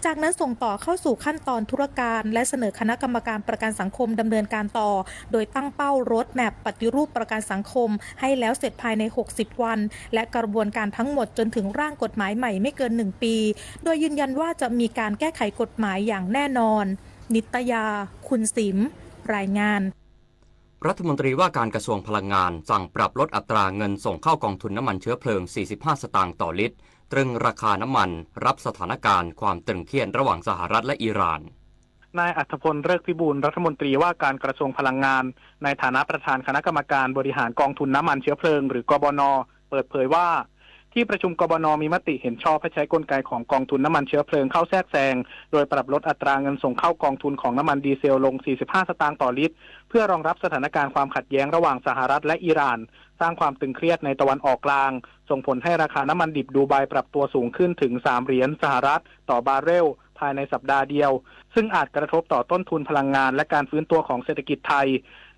จากนั้นส่งต่อเข้าสู่ขั้นตอนธุรการ และเสนอคณะกรรมการประกันสังคมดำเนินการต่อ โดยตั้งเป้า roadmap ปฏิรูปประกันสังคมให้แล้วเสร็จภายใน หกสิบ วัน และกระบวนการทั้งหมดจนถึงร่างกฎหมายใหม่ไม่เกิน หนึ่ง ปี โดยยืนยันว่าจะมีการแก้ไขกฎหมายอย่างแน่นอน นิตยา คุณสิม รายงาน รัฐมนตรีว่าการกระทรวงพลังงานสั่งปรับลดอัตราเงินส่งเข้ากองทุนน้ำมันเชื้อเพลิง สี่สิบห้า สตางค์ต่อลิตร ตรึงราคาน้ำมัน รับสถานการณ์ความตึงเครียดระหว่างสหรัฐและอิหร่าน นายอัธพล ฤกษ์พิบูล รัฐมนตรีว่าการกระทรวงพลังงาน ในฐานะประธานคณะกรรมการบริหารกองทุนน้ำมันเชื้อเพลิง หรือ กบน เปิดเผยว่า ที่ประชุม กบน มีมติเห็นชอบให้ใช้กลไกของกองทุนน้ำมันเชื้อเพลิงเข้าแทรกแซง โดยปรับลดอัตราเงินส่งเข้ากองทุนของน้ำมันดีเซลลง สี่สิบห้า สตางค์ต่อลิตร เพื่อรองรับสถานการณ์ความขัดแย้งระหว่างสหรัฐและอิหร่าน สร้างความตึงเครียดในตะวันออกกลาง ส่งผลให้ราคาน้ำมันดิบดูไบปรับตัวสูงขึ้นถึง สาม เหรียญสหรัฐต่อบาร์เรลภายในสัปดาห์เดียว ซึ่งอาจกระทบต่อต้นทุนพลังงานและการฟื้นตัวของเศรษฐกิจไทย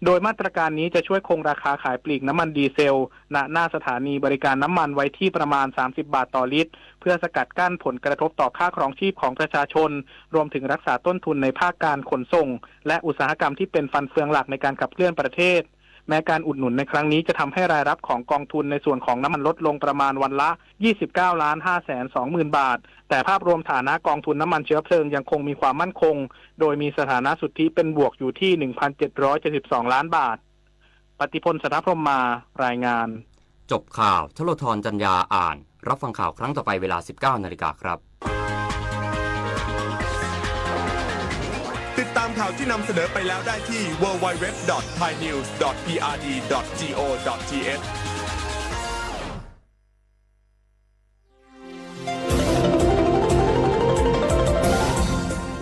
โดยมาตรการนี้จะช่วยคงราคาขายปลีกน้ำมันดีเซล ณ หน้าสถานีบริการน้ำมันไว้ที่ประมาณ สามสิบ บาทต่อลิตร เพื่อสกัดกั้นผลกระทบต่อค่าครองชีพของประชาชน รวมถึงรักษาต้นทุนในภาคการขนส่ง และอุตสาหกรรมที่เป็นฟันเฟืองหลักในการขับเคลื่อนประเทศ แม้การอุดหนุนในครั้งนี้จะทำให้รายรับของกองทุนในส่วนของน้ำมันลดลงประมาณวันละ ยี่สิบเก้าล้านห้าแสนสองหมื่น บาท แต่ภาพรวมฐานะกองทุนน้ำมันเชื้อเพลิงยังคงมีความมั่นคง โดยมีสถานะสุทธิเป็นบวกอยู่ที่ หนึ่งพันเจ็ดร้อยเจ็ดสิบสองล้าน บาท ปฏิพล สัทธพรหมมา รายงาน จบข่าว ทโลธร จันยา อ่าน รับฟังข่าวครั้งต่อไปเวลา สิบเก้านาฬิกาครับ ติดตามข่าวที่นำเสนอไปแล้วได้ที่ ดับเบิลยู ดับเบิลยู ดับเบิลยู ดอท ไทยนิวส์ ดอท พีอาร์ดี ดอท จี โอ ดอท ที เอช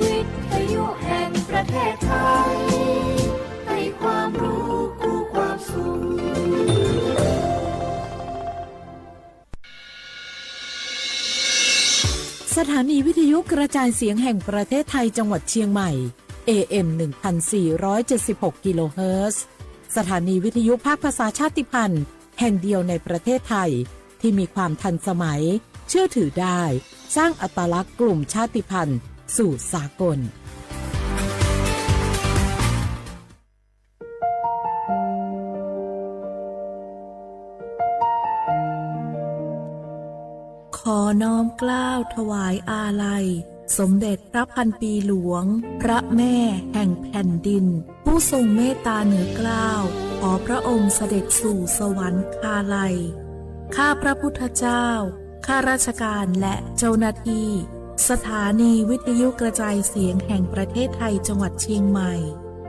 วิทยุแห่งประเทศไทย ให้ความรู้คู่ความสุข สถานีวิทยุกระจายเสียงแห่งประเทศไทยจังหวัดเชียงใหม่ เอ เอ็ม หนึ่งพันสี่ร้อยเจ็ดสิบหกกิโลเฮิรตซ์ สถานีวิทยุภาคภาษาชาติพันธุ์แห่งเดียวในประเทศไทย ที่มีความทันสมัย เชื่อถือได้ สร้างอัตลักษณ์กลุ่มชาติพันธุ์สู่สากล ขอน้อมเกล้าถวายอาลัย สมเด็จพระพันปีหลวง พระแม่แห่งแผ่นดิน ผู้ทรงเมตตาเหนือเกล้า ขอพระองค์เสด็จสู่สวรรคาลัย ข้าพระพุทธเจ้า ข้าราชการและเจ้าหน้าที่ สถานีวิทยุกระจายเสียงแห่งประเทศไทยจังหวัดเชียงใหม่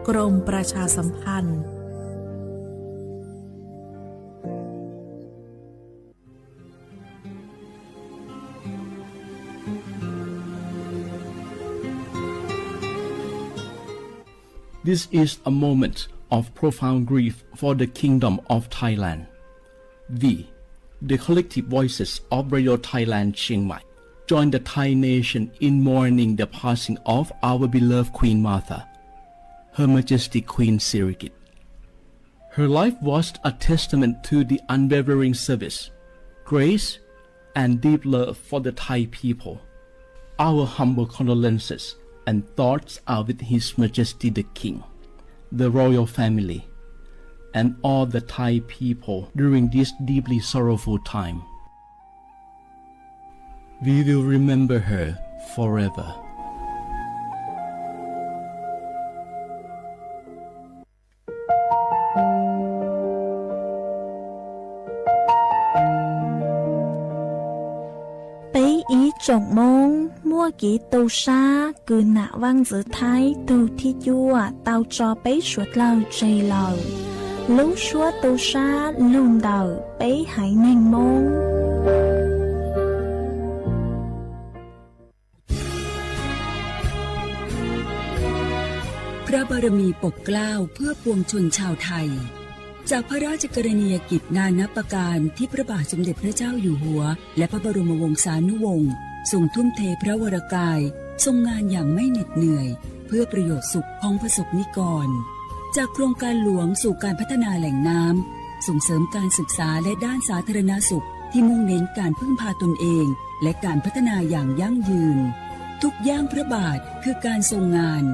กรมประชาสัมพันธ์ This is a moment of profound grief for the Kingdom of Thailand. We, the collective voices of Radio Thailand Chiang Mai, join the Thai nation in mourning the passing of our beloved Queen Mother, Her Majesty Queen Sirikit. Her life was a testament to the unwavering service, grace, and deep love for the Thai people. Our humble condolences and thoughts are with His Majesty the King, the royal family, and all the Thai people during this deeply sorrowful time. We will remember her forever. Peb ib tsoom Hmoob muaj kev tu sab kws nam vaj ntxwv Thaib tug thib cuaj tau tso peb suav dlawg tseg lawm. Lub suab tu sab lug ntawm peb haiv neeg Hmoob. พระบารมีปกเกล้าเพื่อปวงชนชาวไทย จากพระราชกรณียกิจนานับประการที่พระบาทสมเด็จพระเจ้าอยู่หัว และพระบรมวงศานุวงศ์ทรงทุ่มเทพระวรกาย ทรงงานอย่างไม่เหน็ดเหนื่อย เพื่อประโยชน์สุขของประสบนิกร จากโครงการหลวงสู่การพัฒนาแหล่งน้ำ ส่งเสริมการศึกษาและด้านสาธารณสุข ที่มุ่งเน้นการพึ่งพาตนเอง และการพัฒนาอย่างยั่งยืน ต ทุกย่างพระบาทคือการทรงงาน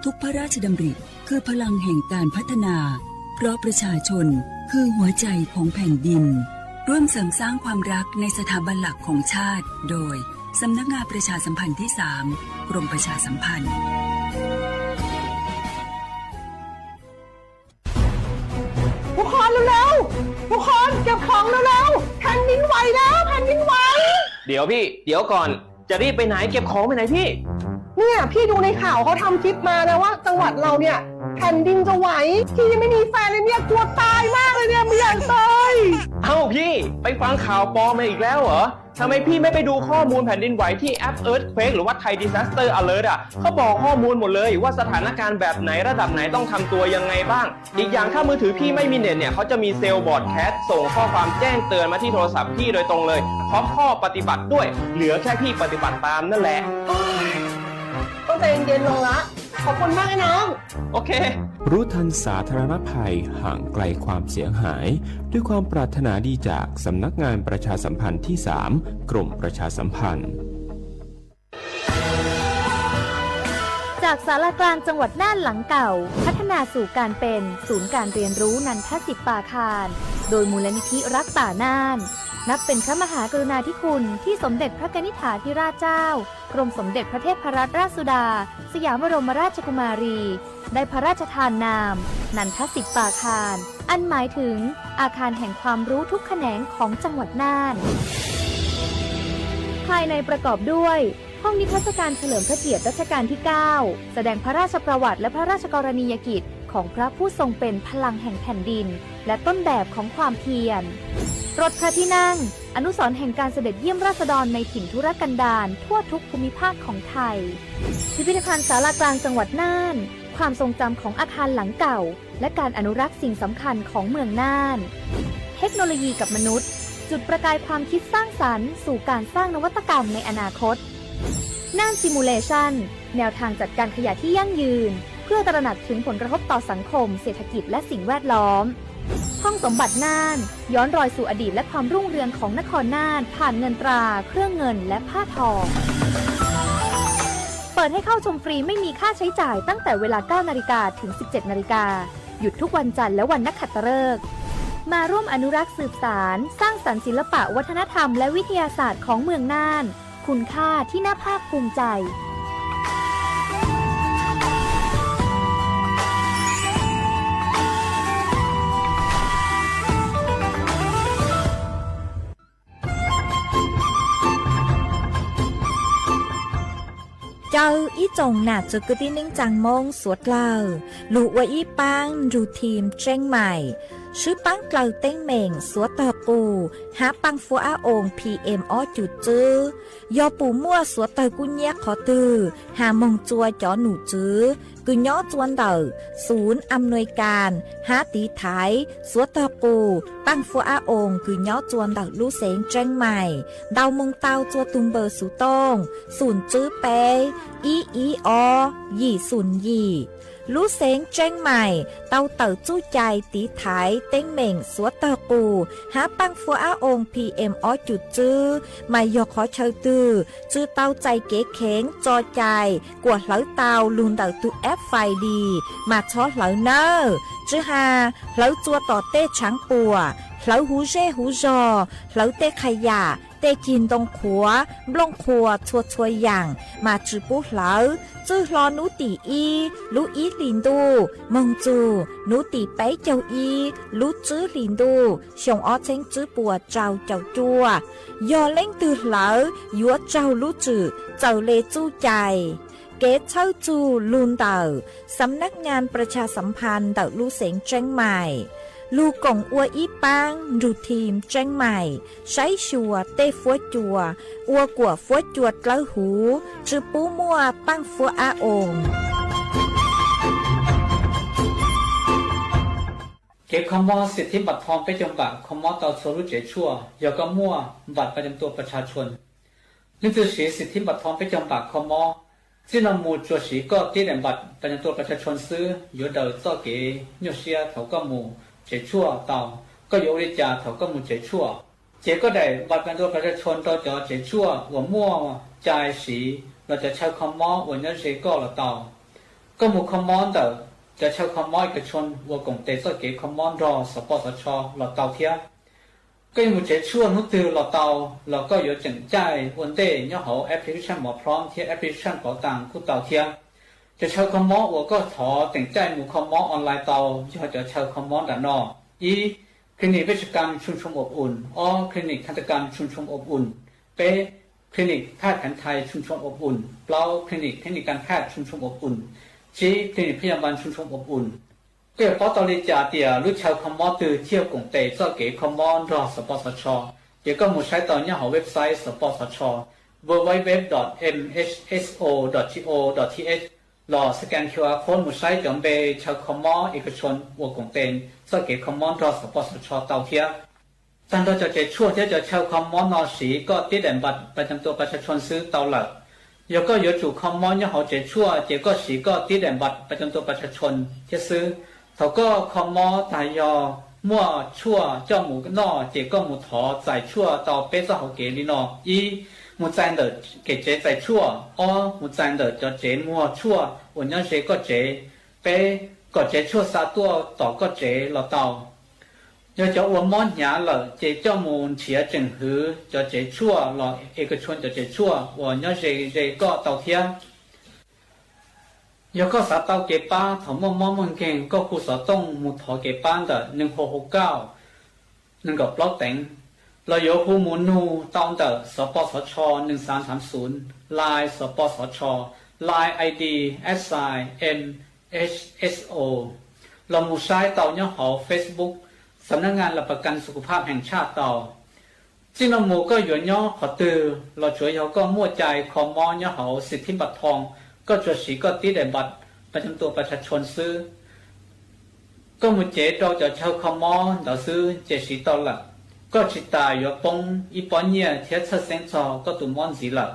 ทุกพระราชดำริคือพลังแห่งการพัฒนา เพราะประชาชนคือหัวใจของแผ่นดิน ร่วมเสริมสร้างความรักในสถาบันหลักของชาติ โดย สำนักงานประชาสัมพันธ์ที่สาม กรมประชาสัมพันธ์ ทุกคนเร็วๆ ทุกคนเก็บของเร็วๆ แผ่นดินไหวแล้ว แผ่นดินไหว เดี๋ยวพี่ เดี๋ยวก่อน จะรีบไปไหน เก็บของไปไหนพี่ เนี่ยพี่ดูในข่าวเขาทำคลิปมานะว่าจังหวัดเราเนี่ยแผ่นดินจะไหว พี่ยังไม่มีแฟนเลยเนี่ยกลัวตายมากเลยเนี่ยไม่อยากตาย เอ้าพี่ ไปฟังข่าวปลอมมาอีกแล้วเหรอ ทำไมพี่ไม่ไปดูข้อมูลแผ่นดินไหวที่แอป Earthquake หรือว่า Thai Disaster Alert อ่ะ เขาบอกข้อมูลหมดเลยว่าสถานการณ์แบบไหนระดับไหนต้องทำตัวยังไงบ้าง อีกอย่างถ้ามือถือพี่ไม่มีเน็ตเนี่ย เขาจะมีเซลล์บรอดแคสต์ส่งข้อความแจ้งเตือนมาที่โทรศัพท์พี่โดยตรงเลย พร้อมข้อปฏิบัติด้วย เหลือแค่พี่ปฏิบัติตามนั่นแหละ ต้องใจเย็นๆ ลงละ ขอบคุณมากนะน้อง โอเค รู้ทันสาธารณภัย ห่างไกลความเสียหาย ด้วยความปรารถนาดีจากสำนักงานประชาสัมพันธ์ที่สาม กรมประชาสัมพันธ์ จากศาลากลางจังหวัดน่านหลังเก่า พัฒนาสู่การเป็นศูนย์การเรียนรู้นันทสิปปาคาร โดยมูลนิธิรักป่าน่าน นับเป็นพระมหากรุณาธิคุณที่สมเด็จพระกนิษฐาธิราชเจ้า กรมสมเด็จพระเทพรัตนราชสุดา สยามบรมราชกุมารี ได้พระราชทานนาม นันทสิปปาคาร อันหมายถึงอาคารแห่งความรู้ทุกแขนงของจังหวัดน่าน ภายในประกอบด้วย ห้องนิทรรศการเฉลิมพระเกียรติรัชกาลที่เก้า แสดงพระราชประวัติและพระราชกรณียกิจของพระผู้ทรงเป็นพลังแห่งแผ่นดิน และต้นแบบของความเพียร รถพระที่นั่ง อนุสรณ์แห่งการเสด็จเยี่ยมราษฎรในถิ่นทุรกันดารทั่วทุกภูมิภาคของไทย พิพิธภัณฑ์ศาลากลางจังหวัดน่าน ความทรงจำของอาคารหลังเก่า และการอนุรักษ์สิ่งสำคัญของเมืองน่าน เทคโนโลยีกับมนุษย์ จุดประกายความคิดสร้างสรรค์สู่การสร้างนวัตกรรมในอนาคต น่าน Simulation แนวทางจัดการขยะที่ยั่งยืน เพื่อตระหนักถึงผลกระทบต่อสังคม เศรษฐกิจ และสิ่งแวดล้อม ห้องสมบัติน่าน ย้อนรอยสู่อดีตและความรุ่งเรืองของนครน่าน ผ่านเงินตรา เครื่องเงิน และผ้าทอง เปิดให้เข้าชมฟรีไม่มีค่าใช้จ่ายตั้งแต่เวลา เก้านาฬิกา ถึง สิบเจ็ดนาฬิกา หยุดทุกวันจันทร์และวันนักขัตฤกษ์ มาร่วมอนุรักษ์สืบสาน สร้างสรรค์ศิลปะวัฒนธรรมและวิทยาศาสตร์ของเมืองน่าน คุณค่าที่น่าภาคภูมิใจ Caw ib tsoom nam txwv kwv tij neej tsaa Moob suav dlawg lug ua ib paab nrug thim Tseeb Maim, swb paab dlawg teeb meem suav tawg qus hab paaj fuab ab oos P M ob cum tswb. Yog pum muaj suav tawg kub nyiab qhov twg has moog tsua cov num tswv kws nyob tsua ntawm Xum Am Nuij Kaas hab tiv thaiv suav tawg qus paaj fuab ab oos kws nyob tsua ntawm lub xeev Tseeb Maim ntau moog tau tsua tug npawb xuv tooj xum tswb peb ib ib ob yim xum yim. Lub xeev Tseeb Maim tau tawm txuj cai tiv thaiv teeb meem suav tawg qus hab paaj fuab ab oos P M ob cum tswb mas yog qhov chaw twg tsi tau txais kev kheev tso cai kuas hlawv tau lug ntawm tug F F I D mas txhob hlawv nawb. Tsi has hlawv tsua tom tej tshaav puam, hlawv huv zej huv zog, hlawv tej qha yam, tej cig ntoo qhuav, nplooj qhuas txhua txhua yaam mas tsi pub hlawv. Txwj hlo nub tim ib lub ib hlis ntuj moog txug nub tim peb caug ib lub tswb hlis ntuj xyoo ob txheeb tswb puas rau caum cuaj. Yog leej twg hlawv yuav raug lub tswm txawm le txuj cai. Kev txhawb txug lug ntawm Xam Nab Nyas Pras Tshas Xam Phas ntawm lub xeev Tseeb Maim. Lug koom ua ib paab nrug thim Tseeb Maim saib xyuas tej fuab cua ua kuas fuab cua dlawb huv tsi pub muaj paaj fuab ab oos. Kev kho mob xim thib npam thoo peb caug npam kho mob tau txhua lub tsev tshuaj. Yog koj muaj npam pas nyam tua pas tshas tshuas, leej twg siv xim thib npam thoo peb caug npam kho mob, txij no mus tsuas siv koj tib daim npam pas nyam tua pas tshas tshuas xwb yuav daws txoj kev nyuaj siab thaum koj mus tsev tshuaj tau. Koj yuav ua li cas thaum koj mus tsev tshuaj? Cev koj daim npam pas nyam tua pas tshas tshuas rau cov tsev tshuaj uas muaj cai siv los cov chaw kho mob uas nyob ze koj los tau. Koj mus kho mob ntawm cov chaw kho mob Ecotron uas koom tes txoj kev kho mob nrog xov pos xov tsho los tau thiab. Koj yuav mus tsev tshuaj hnub twg los tau, los koj yuav teem caij ua ntej nyob hauv application Mos Prom thiab application Pov Tas kuj tau thiab. Cov chaw kho mob uas koj thov teem caij mus kho mob online tau yog cov chaw kho mob nram no: ib, Clinic Vej Tsas Kam Tshooj Tshooj Ob Um; ob, Clinic Kha Tas Kam Tshooj Tshooj Ob Um; peb, Clinic Phaj Kheev Thais Tshooj Tshooj Ob Um; plaub, Clinic Thej Nis Kas Phaj Tshooj Tshooj Ob Um; tsib, Clinic Phaj Yas Npas Tshooj Tshooj Ob Um. Koj yuav paub tau li cas tias lub chaw kho mob twg thiaj koom tes txoj kev kho mob nrog xov pos xov tsho? Ces koj mus saib tau nyob hauv website xov pos xov tsho, www dot mhso dot go dot th, los scan Q R code mus saib cov npe chaw kho mob Ecotron uas koom tes txoj kev kho mob nrog xov pos xov tsho tau thiab. Tag nrho cov tsev tshuaj thiab cov chaw kho mob no siv koj tib daim npas pas cam tua pas tsha tshon xwb tau lawm. Yog koj yuav tsum kho mob nyob hauv tsev tshuaj ces koj siv koj tib daim npas pas cam tua pas tsha tshon thiab xwb. Thaum koj kho mob tas yog muaj tshuaj coj mus noj ces koj mus thov txais tshuaj tau peb txoj hauv kev li no: ib, mus txais ntawm kev tsev txais tshuaj; ob, mus txais ntawm cov tsev muag tshuaj uas nyob ze koj tsev; peb, kom tsev tshuaj xa tuaj tom koj tsev los tau. Yog cov uas mob hnyav lawm ces coj mus nrhiav tseem hwv cov tsev tshuaj los Ecotron cov tsev tshuaj uas nyob ze ze koj tau thiab. Yog koj xav tau kev pab thaum muaj mob muaj nkeeg, koj hu xov tooj mus thov kev pab ntawm neeg hau hau kauj nees nkaum plaub teev, los yuav hu mus nug tau ntawm xov pos xov tsho nees xav xav xun, Line xov pos xov tsho, Line I D at sign M H S O, los mus saib tau nyob hauv Facebook Xam Naj Ngas Las Pas Kas Xu Kus Phaj Heem Tshaj tau. Txij no mus koj yuav nyob qhov twg los tsuav yog koj muaj cai kho mob nyob hauv xis thib npas thoo, koj tsuas siv koj tib daim npas pas cam tua pas tsha tshon xwb. Koj mus cev rau cov chaw kho mob ntawd xwb ces siv tau lawm. Koj tsis tas yuav poob ib pob nyiaj thiab txhawj xeeb txog koj tus mob ntxiv lawm.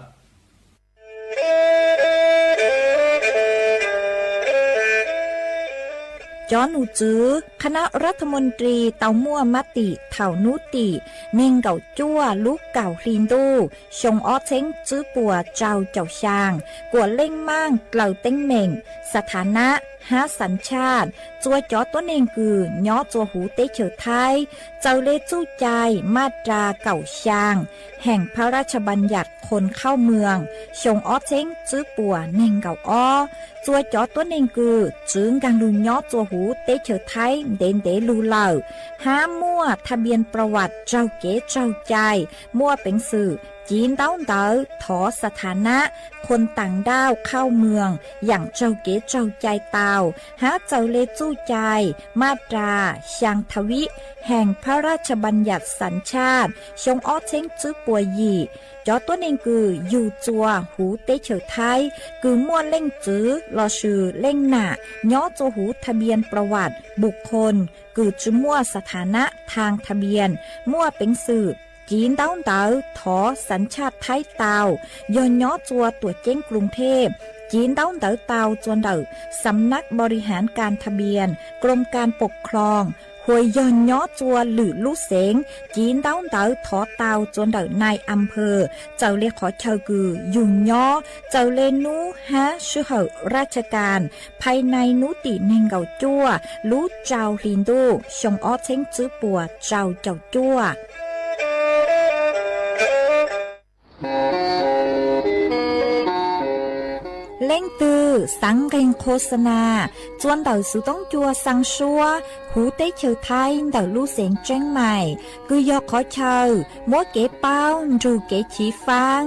จอหนูจือ คณะรัฐมนตรี tau muaj mab tim thaum hnub tim nees nkaum cuaj lub kaum hli ntuj xyoo ob txheeb tswb puas rau caum xyaa, kuam leej maaj dlaws teeb meem สถานะ hab สัญชาติ txua cov tuab neeg kws nyob txua huv teb chaws Thaib txawm le txuj cai maj ras kaum xyaa แห่งพระราชบัญญัติคนเข้าเมือง xyoo ob txheeb tswb puas nees nkaum ob. Txua cov tuab neeg kws txwv nkaag lug nyob txua huv teb chaws Thaib ntev ntev lug lawm, hab muaj ทะเบียนประวัติ raug kev tsaug cai, muaj peev xwm civ ntaub ntawv thov สถานะ คนต่างด้าวเข้าเมือง yaam raug kev tsaug cai tau, hab txawm le txuj cai maj ras xyaa ทวิ แห่งพระราชบัญญัติสัญชาติ xyoo ob txheeb tswb puas yim. Cov tuab neeg kws yug txua huv teb chaws Thaib kws muaj leej txwv lossis leej nam nyob txua huv ทะเบียนประวัติบุคคล kws tsi muaj สถานะ ทางทะเบียน, muaj peev xwm civ ntaub ntawv thov สัญชาติ Thaib tau, yog nyob txua tuam ceeb กรุงเทพ, civ ntaub ntawv tau txua ntawm สำนักบริหารการทะเบียน กรมการปกครอง, hua yog nyob txua lwm lub xeev, civ ntaub ntawv thov tau txua ntawm นายอำเภอ txawm le qhov chaw kws yug nyob, txawm le nub hab sij hawm ราชการ ภายใน hnub tim nees nkaum cuaj lub rau hli ntuj xyoo ob txheeb tswb puas rau caum cuaj. Leej twg xaav nqeeg โฆษณา txua ntawm xuv toob cua xaa suab huv teb chaws Thaib ntawm lub xeev Tseeb Mais, kws yog qhov chaw muab kev paub nrug kev chiv faab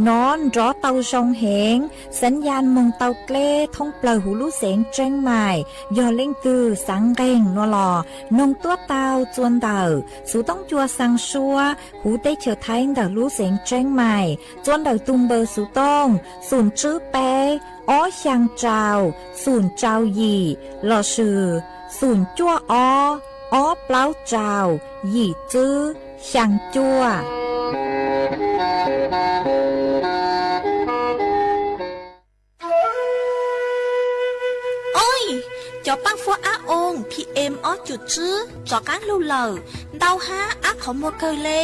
nov nrov tau zoo heev, xaav yaj moog tau dleb thoob plawg huv lub xeev Tseeb Mais. Yog leej twg xaav nqeeg nuav los noog tuab tau txua ntawm xuv toob cua xaa suab huv teb chaws Thaib ntawm lub xeev Tseeb Mais, txua ntawm tug npawb xuv toob xum tswb peb ob xyaa rau xum rau yim lossis xum cuaj ob ob plaub rau yim tswb xyaa cuaj. Oj, cov paaj fuab ab oo PM ob cum tswb rov qaab lug lawm, ntau hab ab qhov muag kawg le.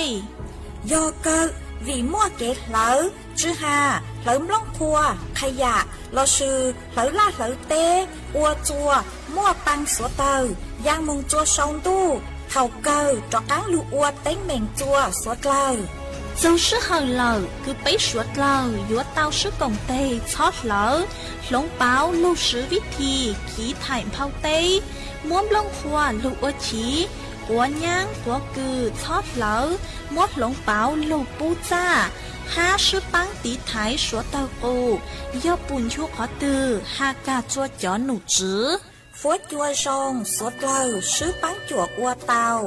Yog kawg, vim muaj kev hlawv Sib ha hlawv nplooj qhua, qha yam lossis hlawv laj hlawv teb, ua txuas, muaj paa xuav dlawg, yaa moog txua sau ntuj, thaum kawg rov qaab lug ua teeb meem txua xuav dlawg. Txug sij hawm lawm kws peb suav dlawg yuav tau sib koom teg txhob hlawv, hloov pauv lug swv vib thi chiv thaim nphau teb, muab nplooj qhua lug ua chiv, quav nyaab quav kws txhob hlawv, muab hloov pauv lug pub txaj, hab swb paab tiv thaiv suav dlawg qus, yog pum nchu qhov twg ha kag txua cov num tswv. Fuab cua zoo xuav dlawg swb paab cuam ua tau,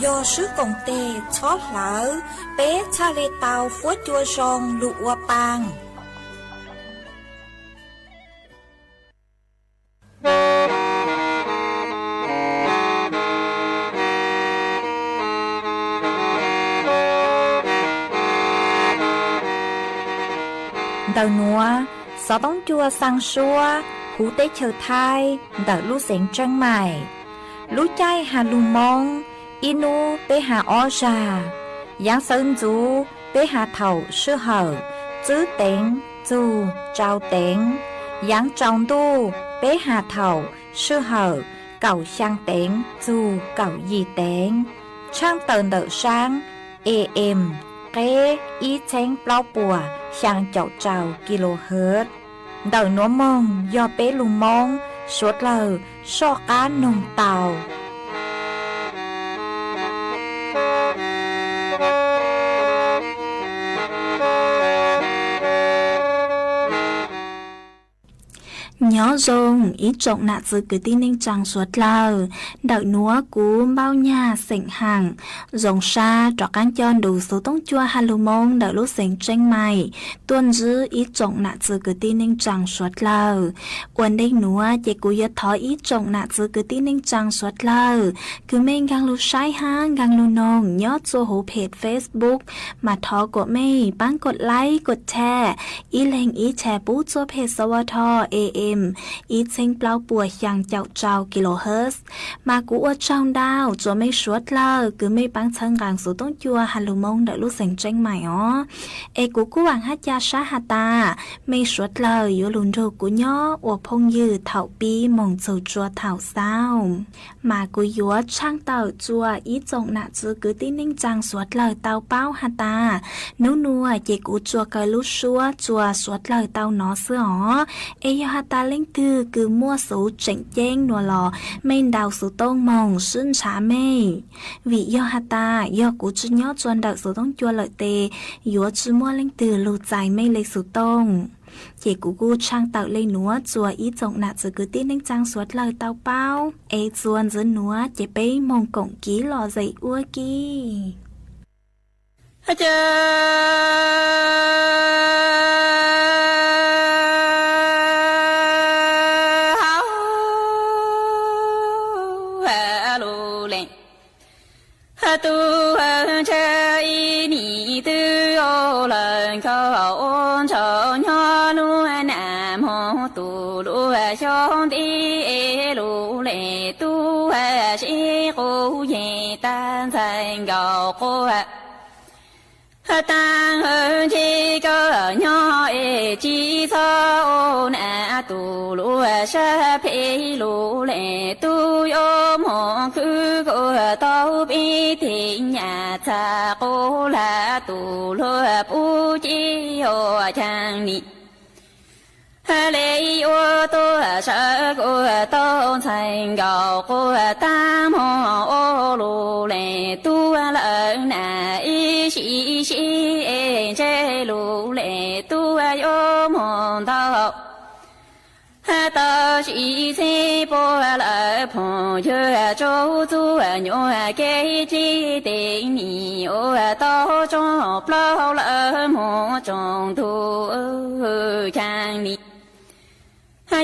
yog swb koom teg txhob hlawv, peb txhaj le tau fuab cua zoo lug ua paa. Ntawm nuav, xov toob cua xaa suab huv teb chaws Thaib ntawm lub xeev Tseeb Maim. Lub caij ha lug Moob, ib nub peb ha ob zag. Yaav sawv ntxuv peb ha thaum sij hawm tsib teev txug rau teev. Yaav tsaus ntuj peb ha thaum sij hawm kaum xyaa teev txug kaum yim teev. Tshaaj tawm ntawm saab A M qeb ib txheeb plaub puas xyaa caum rau kilohertz. Ntawm nuav moog yog peb lug Moob suav dlawg soj qab noog tau. Nyob zoo ib tsoom nam txwv kwv tij neej tsaa suav dlawg, ntawm nuav kuv Npauj Nyag xeem Haam Zoov Sab rov qaab coj nrug xuv toob cua ha lug Moob ntawm lub xeev Tseeb Maim tuaj ntsib ib tsoom nam txwv kwv tij neej tsaa suav dlawg. Ua ntej nuav ces kuv yuav thov ib tsoom nam txwv kwv tij neej tsaa suav dlawg kws mej nkaag lug saib hab nkaag lug noog nyob txua huv phem Facebook, mas thov kuas mej paab kod like kod share, ib leeg ib share pub txua phem S W T A M ib txheeb plaub puas xyaa caum rau kilohertz. Mas kuv ua tsaug ntau txua mej suav dlawg kws mej paab txhawb nqaa xuv toob cua ha lug Moob ntawm lub xeev Tseeb Maim os. Es kuv kuj vaam hab ca sab has tas mej suav dlawg yuav lug nrug kuv nyob ua phooj ywg thaum pib moog txug tsua thaum xaus. Mas kuv yuav tshaaj tawm txua ib tsoom nam txwv kwv tij neej tsaa suav dlawg tau paub has tas, nub nuav ces kuv tsuas kaw lub suab txua suav dlawg tau nov xwb os. Es yog has tas leej twg kws muaj xuv tseem ceeb nuav los mej ntaus xuv tooj moog sib ntshav mej. Vim yog has tas yog kuv tsi nyob txua ntawm xuv toob cua lawm tes yuav tsi muaj leej twg lug txais mej le xuv tooj. Ces kuv kuj tshaaj tawm le nuav txua ib tsoom nam txwv kwv tij neej tsaa suav dlawg tau paub. Es txua ntxiv nuav ces peb moog koom kiv lom zem ua ke. Tub ntshe ib nim twb ua lawm nkauj ua ntshaus nyob lub nam moog tus lub xyoob nti es lub le tub sib qub yeg tag ntxhais nkaus quaj. Taag nrho koj nyob es tsi txhob ua nam tus lub sab phem lub le tub yuav moog khwv kuj tau pib tig nyam txhaj quas lam tus luag pub ci ua caag ni. Le yuav tuaj sawv kuj tau ntxhais nkaus quaj taag moog ua lub le tub lawm nam ib sij sib es ntshe lub le tub yuav moog ntau tau sib txhib puag lawm phooj ywg tsuj txuj nyuam kev tsi tes nim ua tau tsoom plaub lawm moog tsoom ntug caag ni.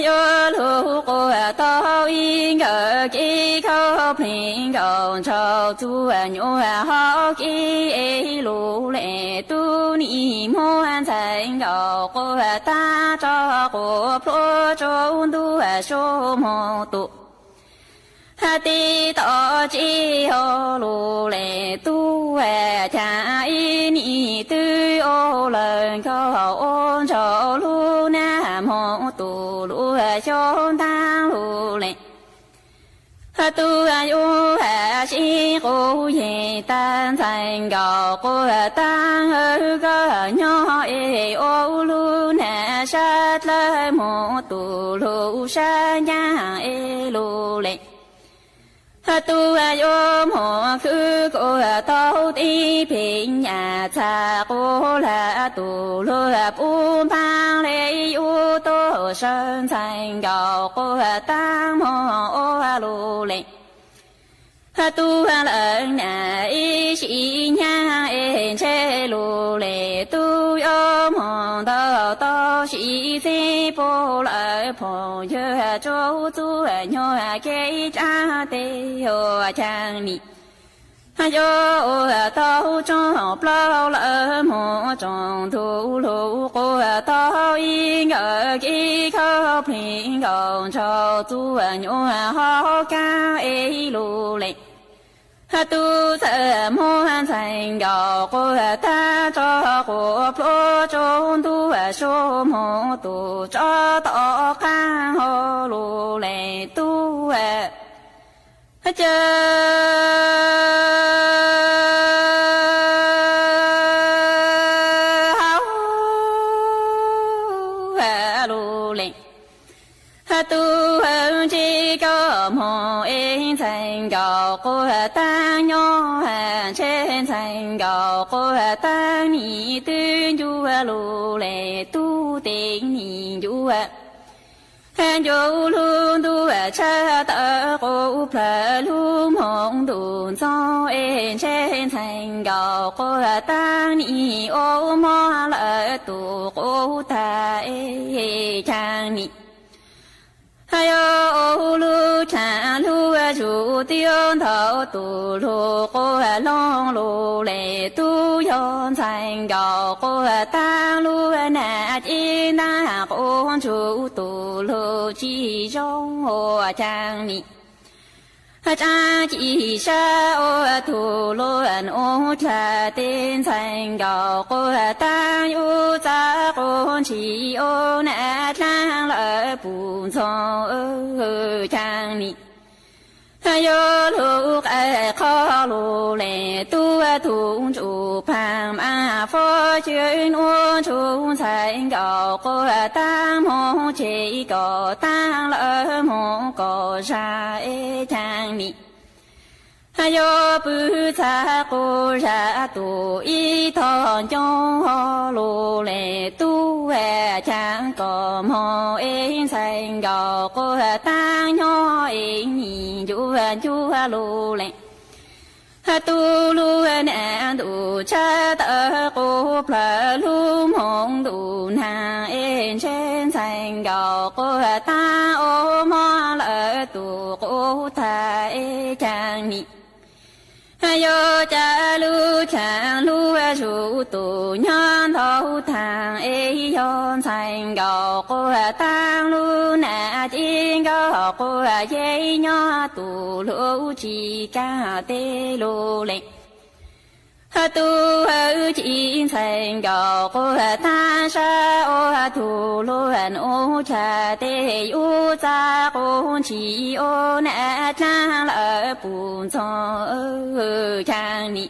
Yuav lug quaj tau ib nkawm kev khaub plig nkaus ntshaus txuj nyuam hau kev es lub le tub nim muab ntxhais nkaus quaj tag tso quas plhuav tsaus ntuj sub moog tus tib tom tsi hau lub le tub caag ib nim twb lawm nkauj ua ntsauj lub nag hmo tus lub xyoo ntaab lug le. Tub yuav sib quv yig tag ntxhais nkaus quv taag, koj nyob es ua lub nag sab dlawg hmo tus lub sab ncaag es lug le. Tub yuav moog khwv kuv tau tib pheej nyaj txhaj quv lag tus lug pub npaag le yus tug sawv ntxhais nkaus quv taag moog ua lug le. Tub lawm nag ib sim nyag es ntshe lug le, tub yuav moog ntau tau sib txig puag lawm phooj ywg tsuj txuj nyuag kev dlaab teb ua caag ni. Yuav ua tau tsoom plaub lawm moog tsoom ntug lug quv tau ib nkawm kib khauj plig nkaus ntsauj txuj nyuag hauv kaag es lug le. Tub txawm muab ntxhais nkaus quv taag tso quv plhuav tsuj ntuj sua moog tus tso tom qaab hauv lug le tub caw hauv lug le. Tub ntsib koj moog es ntxhais nkaus quv taag nyob, ntshe ntxhais nkaus quv taag nim twb ncuag lug le tub, tes nim ncuag ncuag lug ntuj tshaj tawm quv plawg lug moog ntuj ntxoog es ntshe ntxhais nkaus quv taag nim ua mob lawm tus quv taag es caag ni. Yog ua lub caag lug zuj zus ntau tus lug quv loog lug le tub, yog ntxhais nkaus quv taag lub nag cib ntaag quv ntsuj tus lug tsis zoo ua caag ni. Tsaab ci sab ua tug lug nuj dlaag tes ntxhais nkaus quv taag yus txav quv ntshis ua nag dlaag lawm puj ntxoog caag ni. Yog lug qaib qhov lug le tub, tug ntsuj paag mas fov cawv nuav ntsuj ntxhais nkaus quv taag moog tseg kom taag lawm moog kom zag es caag ni. Yog pw txhaj quv zag tus ib tog ncoob hov lug le tub, caag kom moog es ntxhais nkaus quv taag nyob es nim ncuag ncuag lug le. Tub lug nag ntuj tshaj tawm quv plawg lug moog ntuj naag es ntshe ntxhais nkaus quv taag ua mob lawm tus quv taag es caag ni. Yog ca lub caag lug zuj zus nyob ntau taag es yog ntxhais nkaus quv taag lub nag cib nkaus quv yeeb nyob tus lug tsis kaag tes lug le. Tub ci ntxhais nkaus quv taag sab ua tug lug nuj dlaag tes yus txav quv ntshis ua nag dlaag lawm puj ntxoog caag ni.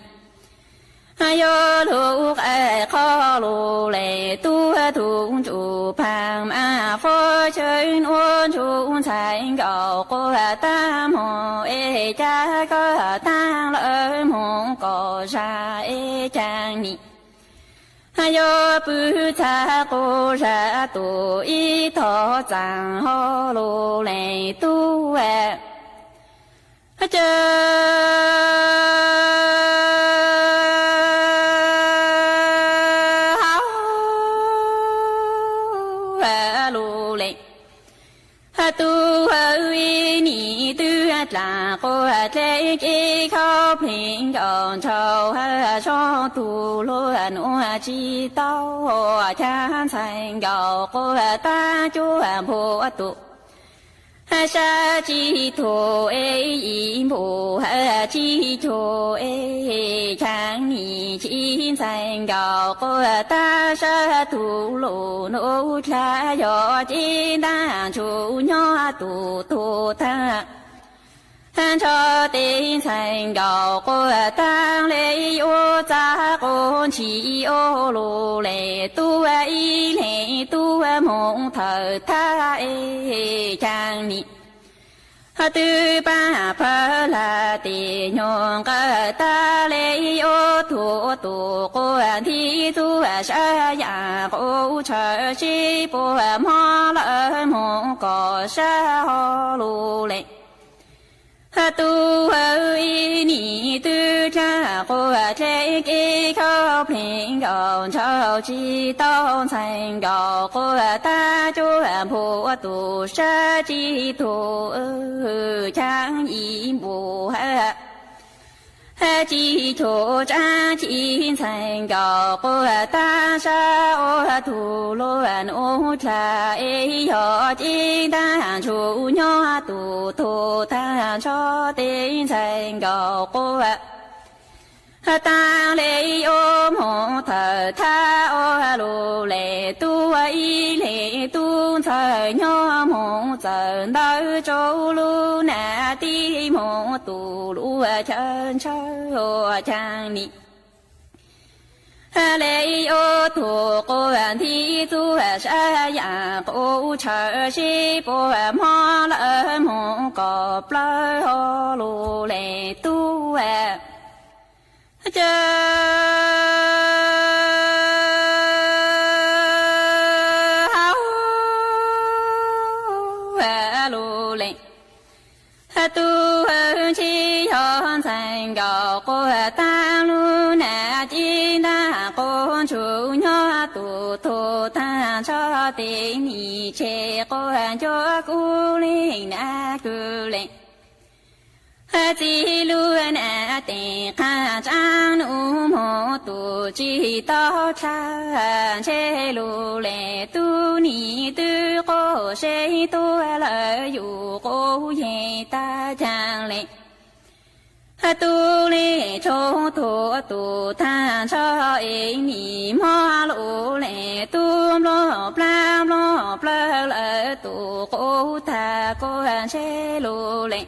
Yog lug qaib qhov lug le tub, tug ntsuj paag mas fov cawv nuav ntsuj ntxhais nkaus quv taag moog es ca koj taag lawm moog kom zag es caag ni. Yog pw txhaj quv zag tus ib tog txaag hov lug le tub, caw hauv lug le. Tub ib nim twb dlaag quv dlej kev khaub plig nkaus ntsauj hawj zoo tug lug nuav tsis tau, caag ntxhais nkaus quv taag cuag npua tus Sab tsis thuam es yim npum hawv tsis cuag es, cheej nim tsis ntxhais nkaus quaj tag sab tug lus nub dlha, yog ces ntaj ntsug nyob tus tug tag nrho tes ntxhais nkaus quaj tag le ua txaj quaj ntshis ua lus le tuaj ib leeg tuaj mus thawm thab es, cheej nim twb pab phawj lag tes nyuag nqawj tag le ua thuam tus quaj nti txuj sab yam quaj tshaw sib puag mob lawm mus kom sab ho lus le. Tub ib nim twb dlaag quaj dle kev khaub plig nkaus ntshaw tsis tau ntxhais nkaus quaj tag cuag npua tus sab tsis thuam cheej ib npum hawv tsis cuag tsaab tsis ntxhais nkaus quaj tag sab ua tug luag nub dlha es, yog ces ntaj ntsug nyob tus tug tag nrho tes ntxhais nkaus quaj tag le ua mus thawm thab ua lus le tuaj ib leeg tub ntxawg nyob mus txawm ntawd rau lub nam tij mus tus lub chaw ntshaw ua cheej nim le ua tug quaj nti txuj sab yam quaj tshaw sib puag mob lawm mus kom plawg ho lus le tuaj caw hauv lus le. Tub hawv ntshis yog ntxhais nkaus quaj tag lub nam ces ntaj quaj ntsug nyob tus tug tag nrho tes nim tseg quaj ncuab kub leeg nam kws le. Txij lub nam tes qab tsaab nub mus tus tsis tau dlha ntshe lus le tub nim twb quaj seb tuaj lawm yus quj yeej tag caag le. Tub le tshoob thuam tus tag nrho es nim mob lus le tub nplooj plaab nplooj plawg lawm tus quj tag quaj ntshe lus le.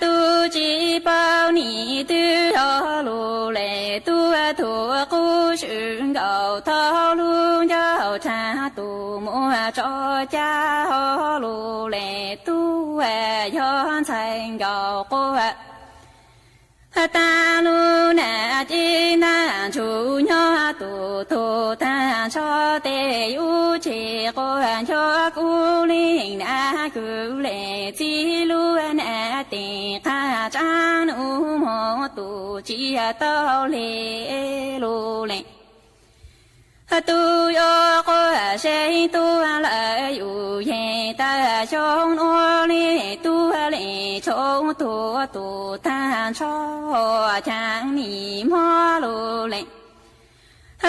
Tub tsis paub nim twb yog lus le tub thuam qub swm nkaus thaum lub ncauj rhaab tus muaj tso cab ho lus le tub yog ntxhais nkaus quaj tag lub nam ces ntaj ntsug nyob tus tug tag nrho tes yus tseg quaj ncuab kub leeg nam kws le txij lub nam tes qab tsaab nub mus tus tsis tau le lus le. Tub yuav quaj seb tuaj lawm yus yeej tag xyoo nuav le tub le tshoob thuam tus tag nrho cheej nim mob lus le.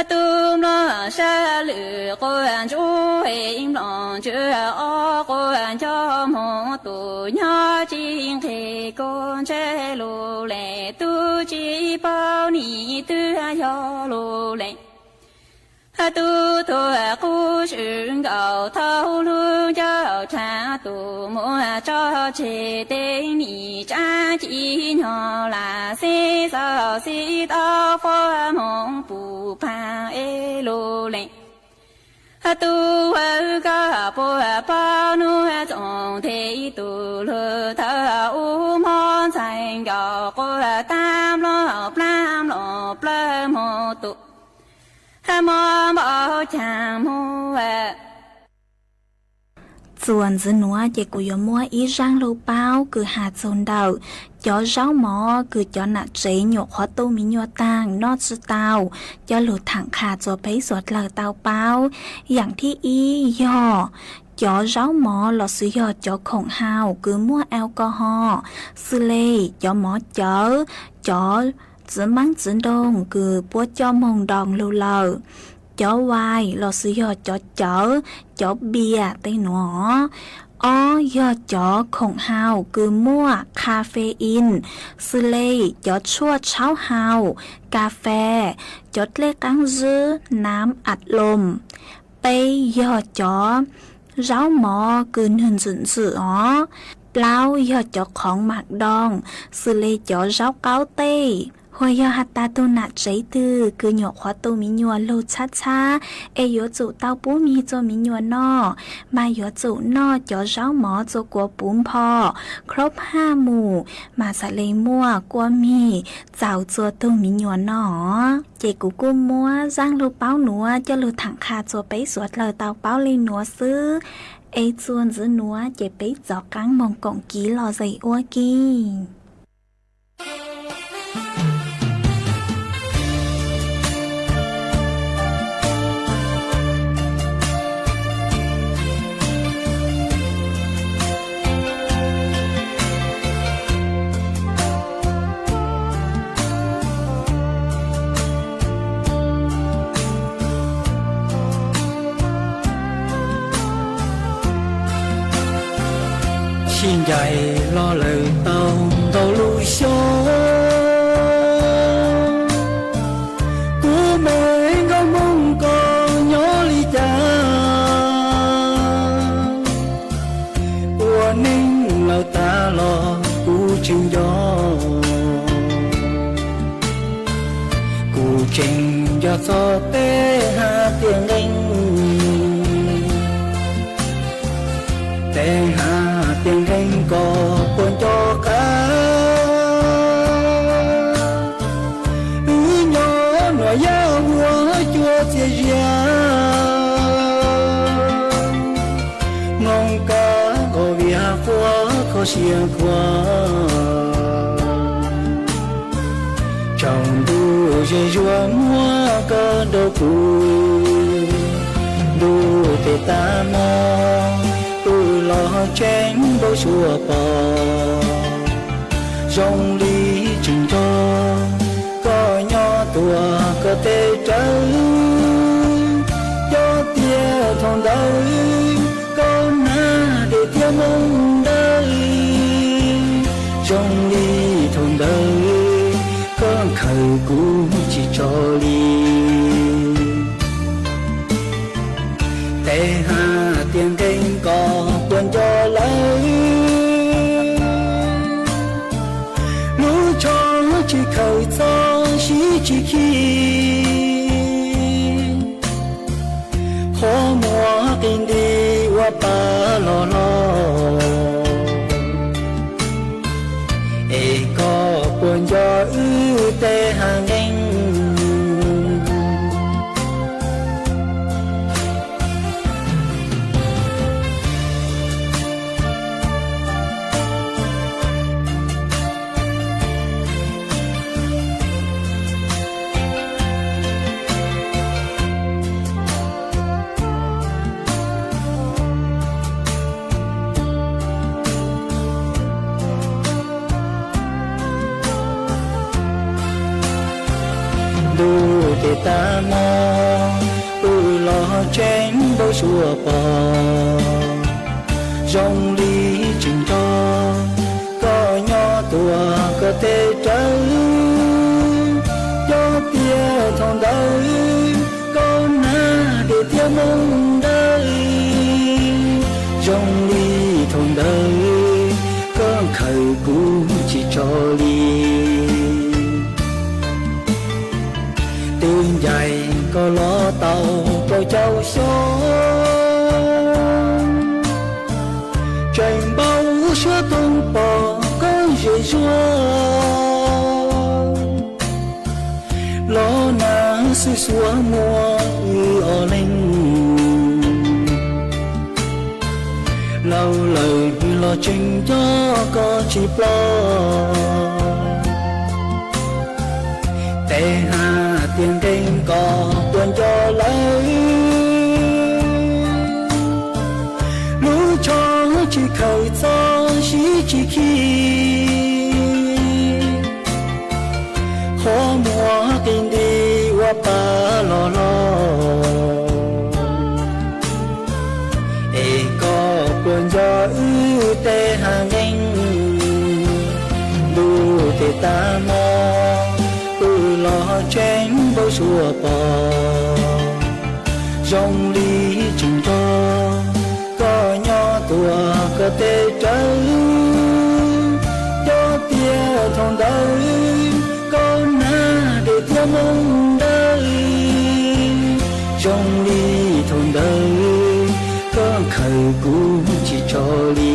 Tub nplooj sab lwm quaj ntsuag es nplooj ntswg ob quaj nco moog tus nyob tsis nqig koj ntseg lus le tub tsis paub nim twg yog lus le. Tub thuam qub swm nkaus thaum lub ncauj rhaab tus muaj tso tseg tes nim tsaab ci nyog lam xib xaus xib tau faj moog pum paag es lus le. Tub hawv koj puas paub nub txoos nthe ib tug lug thawj ub mob ntxhais nkaus quaj tag nplooj plaab nplooj plawg moog tus mob npaum caag moog. Txuas ntxiv nuav ces kuv yuav muab ib zaaj lug paub kws has txug ntawm cov zaub mov kws cov nam tsev nyuam qhuav tu me nyuam taag noj tsi tau, coj lug thaam qha txug peb suav dlawg tau paub. Yaam thib ib yog cov zaub mov lossis yog cov khoom hau kws muaj alcohol, xws le cov mov cawv, cov txiv maab txiv nroog kws puab coj moog nroo lug lawm, cov vais los sis yog cov cawv, cov bias tej nuav. Ob yog cov khoom haus kws muaj caffeine, xws le cov tshuaj tshaub haus, kas fes, cov dlej qaab zwb, nam at loom. Peb yog cov zaub mov kws nwg ntxwm ntxwm os. Plaub yog cov qhoov mas doos, xws le cov zaub qaub tej. Hos yog has tas tug nam tsev twg kws nyuam qhuav tu me nyuam lug txhab txhab, es yuav tsum tau pub mig txua me nyuam noj, mas yuav tsum noj cov zaub mov txua kua puv npho, khlob haj mus, mas xam le muaj kua mig txaus txua tug me nyuam noj. Ces kuv kuj muab zaaj lug paub nuav coj lug thaam qha txua peb suav dlawg tau paub le nuav xwb. Es txua ntxiv nuav ces peb txov qaab moog koom kiv los zes ua ke. Sib ncaim los lawm tau ntau lub xyoo, kuv me nkauj Hmoob ko nyob li cas? Ua neej lawm tag los kuv tseem nco, kuv tseem nco txog tej hab tiaj nqeeb, tej hab tiaj nqeeb ko puas nco qab. Wb nyob nuam yaj huab cua txias zias, moog kab nqos vias quaj kho siab khuav, tsaus ntuj zej zuag muab koj nrog kuv. Ntuj tes tag hmo, wb los tseem npau suav pom, zoo li tseem nco koj nyob tuam koj teb rawv. Nco tias thaum ntawd koj nag des thiab moog ntawd, zoo li thaum ntawd koj khaws kuv tsis tso li. Tej hab tiaj nqeeb ko puas nco lawm, lub tsho tsis khaws txog sib tsis khi, qhov muag qi nti ua pa los los, es koj puas nco wb tej hab nqeeb? Ntuj tes tag hmo, wb los tseem npau suav pom, zoo li tseem nco koj nyob tuam koj teb rawv. Nco tias thaum ntawd koj nag des thiab moog ntawd, zoo li thaum ntawd koj khaws kuv tsis tso li. Twb ncaim koj los tau kaum caum xyoo, tseem npau suav toog pom koj zej zuag, los nag xwb xuav muab wb ob leeg. Laus lawm los tseem nco koj tsis ploj. Tej hab tiaj nqeeb ko puas nco lawm, lub tsho tsis khaws txog sib tsis khi, qhov muag qi nti ua pa los los. Hmo pw los tseeb npau suav pom, zoo li tseem nrog koj nyob tuaj koj teb rawv. Nco tias thaum ntawd koj nag dej thiab moo dawb, zoo li thaum ntawd koj khaws kuv tsis tso li.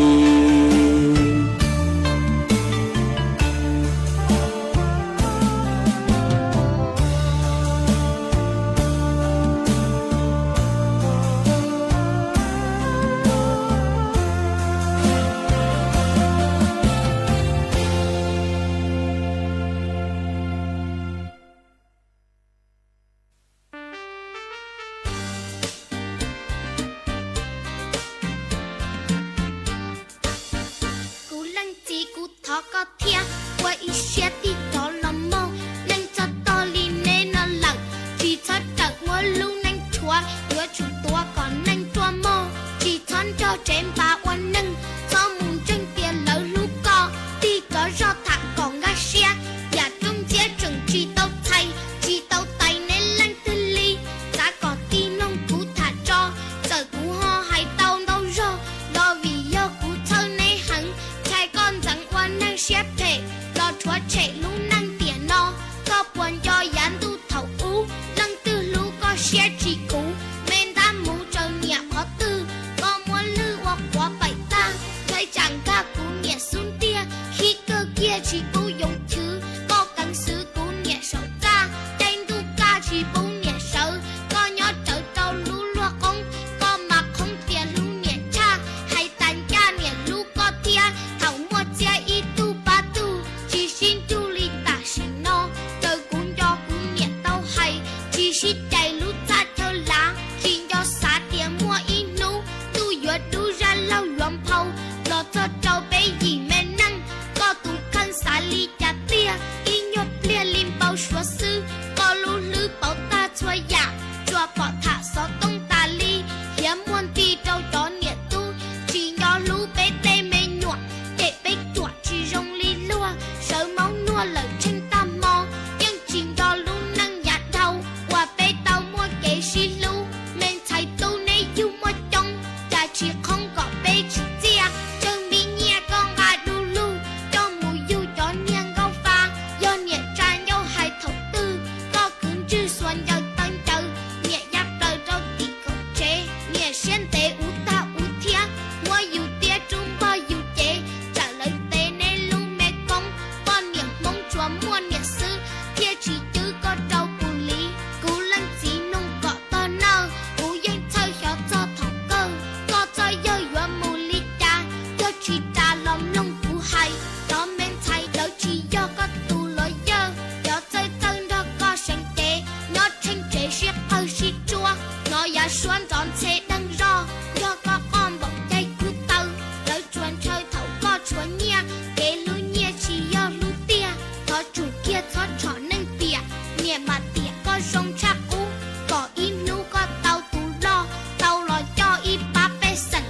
Kuv leej txiv, kuv thov koj thiab ua ib siab tig rov los mog. Neej txog tog li neb no lawm, tsis txhob rawm muab lub neej rhuav, yuav tsum tuav kom neej ruaj mog. Tsis txhob nrog tsev npas ua neej, txhob mus ntseeg tias lawv hlub koj. Tig rov zog tham kom nkag siab, yam roob ntxiab tseem tsis tau txhais, tsis tau tais neb leej twg li. Xav kom tig mloog kuv tham tso, txawm kuv ho hais tau ntau zog, los vim yog kuv txhawj neb heev. Ntshai koj ntxeev ua neeg siab phem, los rhuav tshem lub neej tiam no. Koj puas nco yav ntuj thaum ub, leej twg hlub koj siab tsis khuv? Me ntab muv tsaws nyiam qhov twg, koj muab lwj ua quav paim tag. Ntshai tsam nkag kuv niam xub ntiag, khib kawg kiag tsis pub yoov chwv. Koj keev xwv kuv niam saum txaj, caij ntuj kaj tsis pub niam sawv. Koj nyob rawv rau lub luag qoob, koj mas qhoob tias hlub niam tshaj. Hais tas ncaj niam hlub koj thiab, thaum muaj txiab ib tug pab tug, tsis sib nrug li tam sim no. Raws kuv nco kuv niam tau hais, tsis sib cais lub txaj chaw lav. Tsis nco xav tias muaj ib hnub, ntuj yuav dub zaj laug yuav nphau. Los txog rau peb yim me neej, koj tus kheej xav li cas tiag? Ib nyuag pliag li npau suav xwb, koj lub hlwb pauv tag txhua yam. Tsuas pom tham xov tooj tas li, hiav muag nti rau cov niam tub. Tsis nco hlub peb tej me nyuam, ces peb ruam tsis zoo li luag. Sawv maub nuag lawm tsheej tag hmo, yeej tsis nco lub neej yav dhau uas peb tau muaj kev sib hlub. Me ntxhais tub neb yug muaj coob, cas tsis qhoob kom peb tsim txiaj. Tsawg me nyiaj koj nqa du lug, coj mus yug cov niag nkauj fa. Yog niam tsa ncauj hais thaum twg, koj kwv ntswg xuas ncaws taw ncaws. Niam ya plaws rau tim kaum tsev, niam siab ntev ub tag ub thiab, muab yus tiab rub npog yus cev. Tsam lawv tev neb lub me koob, poj niam Hmoob tsuas muaj niam xwb, thiaj tsis cwb koj rau pus liv. Kuv leej txiv mloog kom tog nawj, kuv yeej txhawj xyov txog thaum kawg, koj txoj yawg yuav mus li cas. Yog tsis ras los mloog kuv hais, cov me ntxhais lawv tsis yog koj tus los yawg. Cov txawj txawj nrog koj seev cev, nyob tsheej tsev sib qawg sib tsuab, hnov yav suab nrov ntxhe deeg zog. Yog koj qoj npaum caij kub taw, lawv tsuas ntshaw thaum koj tshuav nyiaj. Kev hlub nyiaj tsis yog hlub tiag, thov tsum kiag txhob tshom neeg tiam. Niam mam tiam koj zoo tshaj qub, kom ib hnub koj tau tus loj, tau los coj ib pab pej xeem.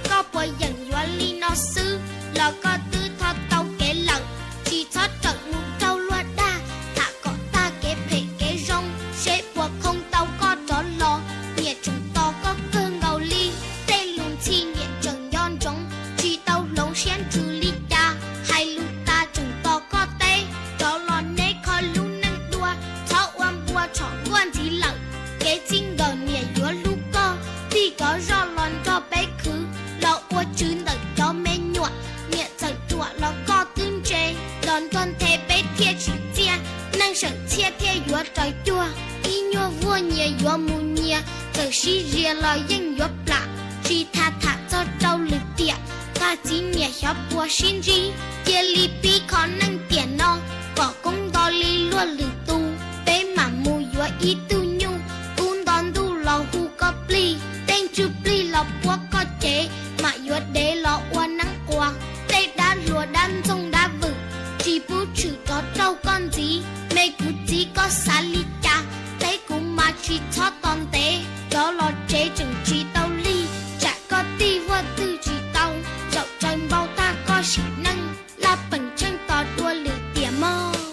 Koj puas yeem yuav li no xwb, los koj twb tho tau kev lawm? Tsis txhob rawm mus raug luag dag, tham kom tag kev phem kev zoo, seb puas khoo tau koj rov los. Niam tseem tos koj kawg nkaus li, tej lus ntxhi niam tseem nco ntsoov, tsis tau hloov siab ntsws li cas. Hais lus tas tseem tos koj teb, rov los neb kho lub neej dua. Txhob ua npua tshom nkuaj ntxiv lawm, kev txij nkawm niam yuav hlub koj. Tig rov zoj los nrog peb khwv, los ua tswv ntawm cov me nyuam. Niam txawm ruam los koj twb ntse, los nrog nthe peb thiaj tsim txiaj. Neej seem txhiaj thiaj yuav raws cuag, ib nyuag vuag nyias yuav mus nyias. Txawm sib zias los yeej yuav plam, tsis tas tham txog rau lwm tiam. Tag txiv niam xyov puas sib ntsib, cia li pib kho neej tiam no, kom koob nto li luag lwm tus. Peb mam mus yuav ib tug nyuj, kub nto ntuj los hu koj plig, tej ntsuj plig los puab koj cev. Mam yuav dev los ua neeb quas, tej dab hluas dab ntxoog dab vwm, tsis pub tshwm rov raug koj ntxiv. Me kuv txiv koj xav li cas, teb kuv mas tsis txhob tos ntev. Rov los tsev tseem tsis tau lig, tsam koj tig vuag twg tsis tau, zaum tsaws npau tag koj sim neej. Laj peem tsheej tos dua lwm tiam mog.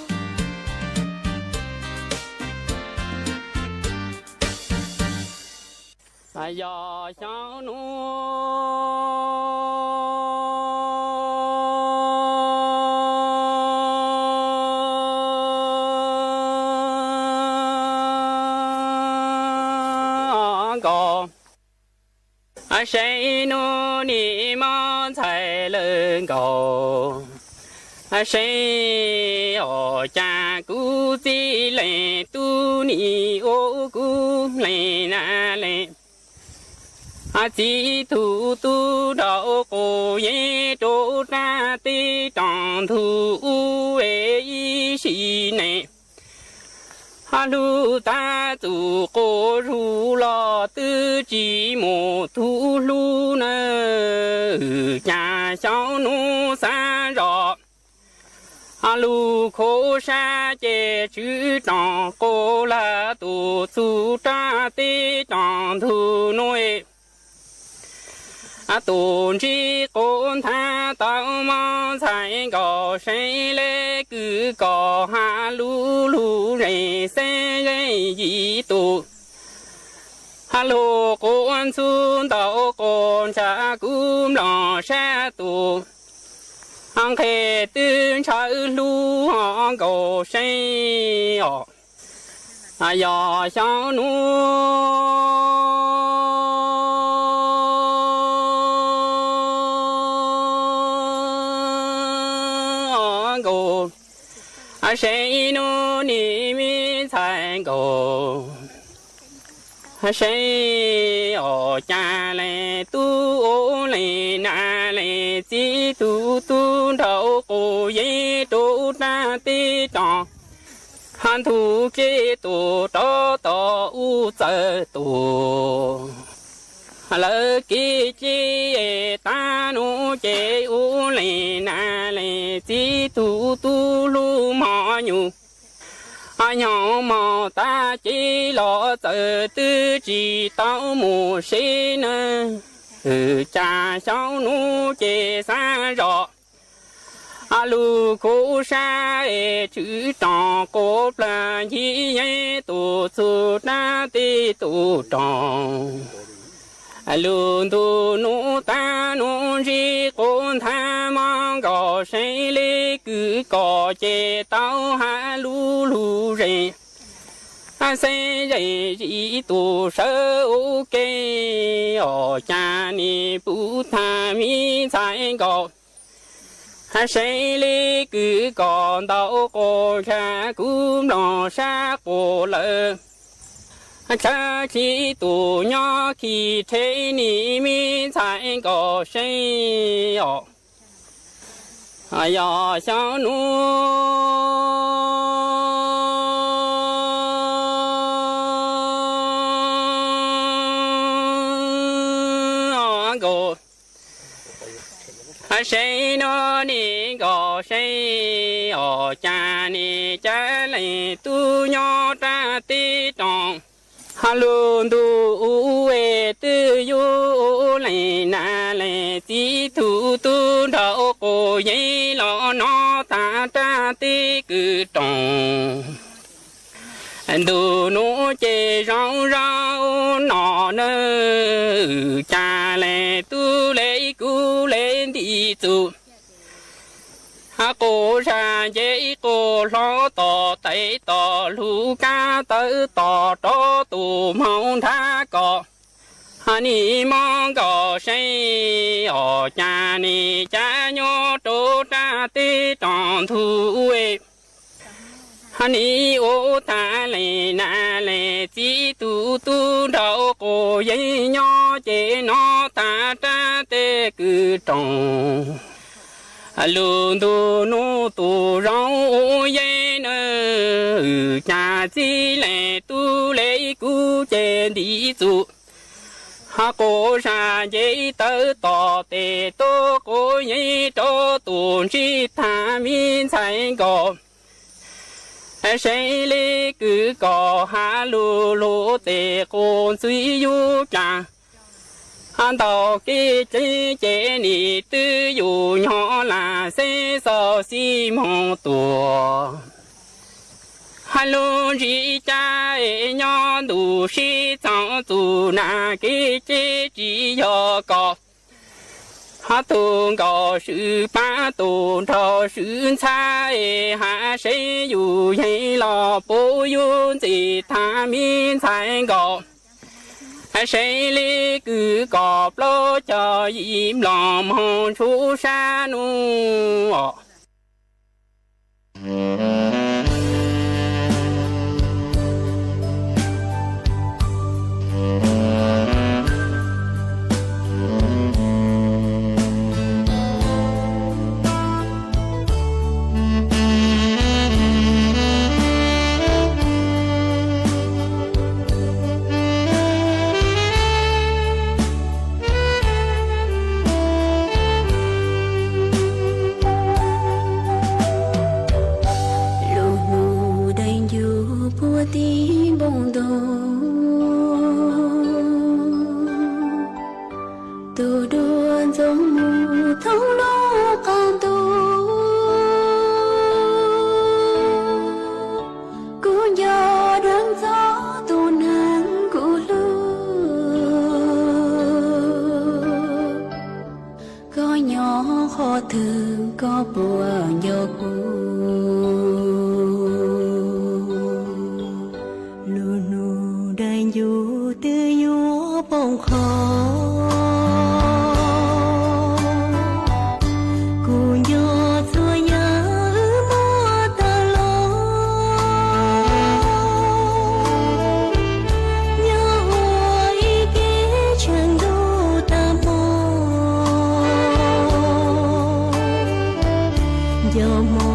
Yog xyoo nuav nkaus, saib nuav nim mob ntxhais lawm nkaus, saib os cas kuv txiv leej tub nim ua kuv leej na leej. Txiv tug tub nraug quas yeeb rua rab teb rooj ntug ub ib sim neej. Lug tab txug quas zug los twb tsis mus tug hlub na, cas xyoo nuav xaav zog lug khuv sab ces tswv rooj quas lawm tus txug rab teb rooj ntug nuav. Tus ntsib quas nthav tau mob ntxhais nkaus seev le kws kom has lug lug zeej xeeb zeej yim tus. Has lug quas ntxhub ntau quas ntshav kuv mloog sab tus, nqe twb ntshaw hlub nkaus seev os. Yog xyoo nuav nkaus, saib nuav nim me ntxhais nkaus, saib os cas leej tub ua leej na leej, txiv tug tub nraug quas yeeb rua rab teb rooj ntug kev tus rov tom ub txawm tus. Lawv kev ceb tav nuav ces ua leej na leej, txiv tug tub hlub mog nyuj nyoog mog tav kev los txawm twb tsis tau mus seb na, cas xyoo nuav ces xaav zog lug khuv sab es tswv rooj quas plaws ncig yeeb tus txug rab teb tus rooj. Lug ntu nuav tav nuav ntsib quas nthav mob nkaus seev le kws kom ces tau has lug lug zeej xeeb zeej yim tus sawv ua ke os, cas nim puv tag me ntxhais nkaus. Seev le kws kom ntau quas ntshav kuv mloog sab quas lawm, tshav tsi tus nyob khi rhe nim me ntxhais nkaus seev os. Yog xyoo nuav nkaus, seev nuav nim nkaus seev os, cas nim cav leej tub nyob rab teb rooj. Lug ntu ub es twb yug leej na leej, txiv tug tub nraug quas yeeb los nov taag rab teb kws rooj. Ntu nuav ces zoo zoo no na, cas leej tub le kuv le ntim txug. Quas zag nce quas hlo tom tes tom lug kab tawv tom rov tus moog nrhav kom. Nim mob nkaus seev os, cas nim cav nyob rua rab teb rooj ntug ub. Nim ua taag leej na leej, txiv tug tub nraug quas yeeb nyob ces nov taag rab teb kws rooj. Lug ntu nuav tus zoo ua yeeb na, cas txiv leej tub le kuv ces ntim txug. Quas zag nce tawv tom tes tuab quas yeeb rua tus ntsib taag me ntxhais nkaus. Seev le kws kom has lug lug tes quas ntxwv yug cas. Ntau kev ceeb ces nim twb yug nyob lam xeeb xaus xib moog tuag. Hais lus ntsis cas es nyob ntuj sib txoov txum na, kev ceb tsis yog kom ho tus nkaus swm pab tus nraug swm ntxhab es, hais seb yus yeej los puv yus ntxim tag me ntxhais nkaus, hais seb li kwv kom plaub caug yim mloog moog ntsuj sab nub os. Lub hnub daim ncuv puag tim npoo ntoo, tus duab ntxoov mus thoob lub qab ntuj. Kuv nco dheev txog tus neeg kuv hlub, koj nyob qhov twg koj puas nco kuv. Lub hnub daim ncuv twb yuav poob qho, kuv nco txhua yam wb muaj tag los. Nyob ua ib kev tsheej ntuj tag hmo, nco hmo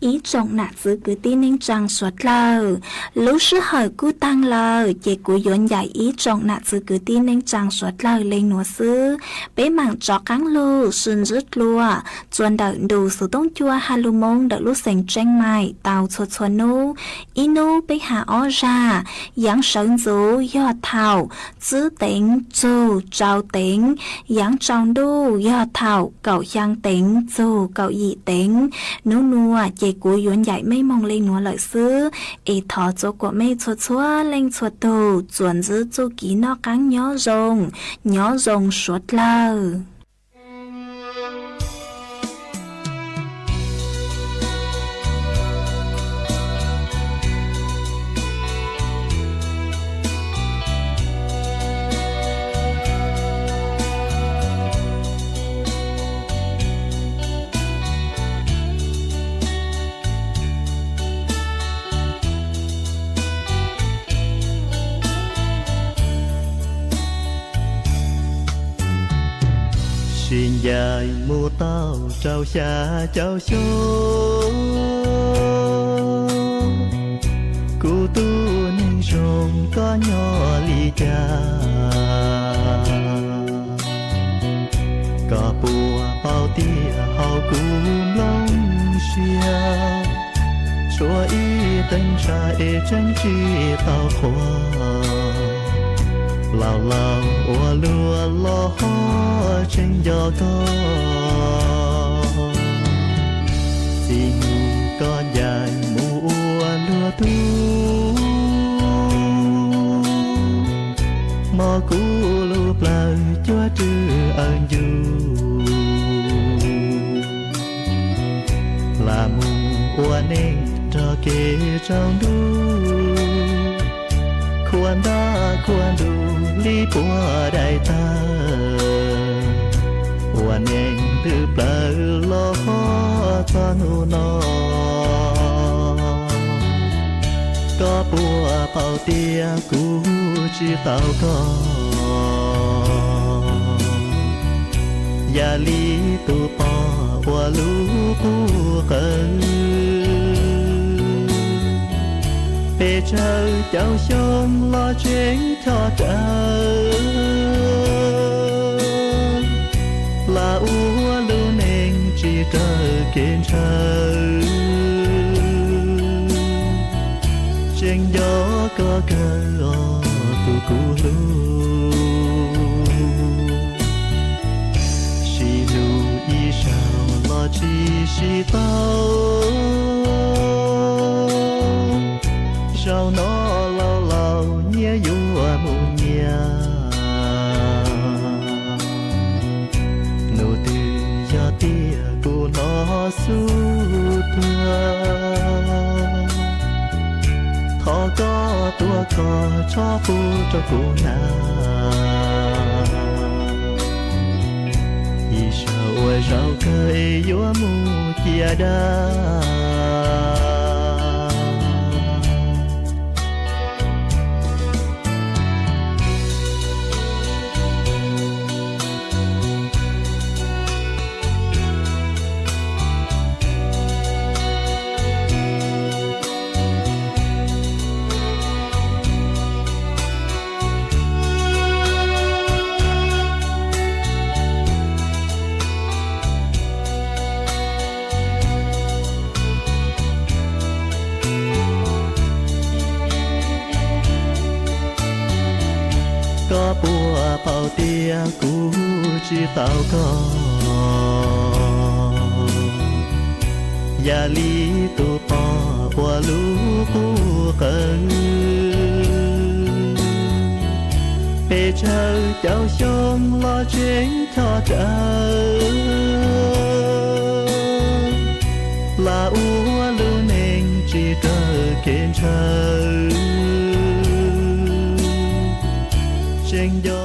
Ib tsoom nam txwv kwv tij neej tsaa suav dlawg, lub sij hawm kuj taag lawm, ces kuv yuav ncaim ib tsoom nam txwv kwv tij neej tsaa suav dlawg le nuav xwb. Peb maam rov qaab lug sib ntsib dlua txuas ntawm ntu xuv tooj cua Halloween ntawm lub xeev Tseeb Maim tau txhua txhua nub. Ib nub peb has ob zag: yaav sawv ntxuv yog thaum tsib teev txug rau teev, yaav tsaus ntuj yog thaum kaum xyaa teev txug kaum yim teev. Nub nuav ces kuv yuav ncaim mej moog le nuav lawm xwb, es thov txua kuam mej txhua txhua leej txhua tug txuas ntsib txuj kev noj qaab nyob zoo, nyob zoo suav dlawg. Sib ncaim mus tau rau xya caum xyoo, kuv tub neeg zoo koj nyob li cas? Koj puas paub tias hauv kuv nplooj siab tshuav ib teev ntshav es tseem tsis tau qhuav? Laus laus ua luaj los ho tseem nco koj. Txij hnub koj ncaim mus ua luag tug, mob kuv lub plawv cuab rwg awv ncu. Lam mus ua neej nrog kev tsaus ntuj, khuam ntab khuam ntuj li puag daim tawg, ua neej ntws plawv los ho txog nub no. Koj puas paub tias kuv tsis tau koj, yam li tus poj ua lub qub qawv, pes tsawg caum xyoo los tseem choj rawv, lam ua lub neej tsis raws kev ntshaw. Tseem nco koj kawg os tus kuv hlub, sib hlub ib zaug los tsis sib tau. Zaum no laus laus nyias yuav mus nyias, nub twg yog tias kuv hnov xub tuag, thov koj tuav koj tshob pub rau kuv hnav, ib zaug ua zaum kawg es yuav mus ciaj dab. Koj puas paub tias kuv tsis tau koj, yam li tus poj ua lub qub qawv, pes tsawg caum xyoo los tseem choj rawv, lam ua lub neej tsis raws kev ntshaw. Tseem nco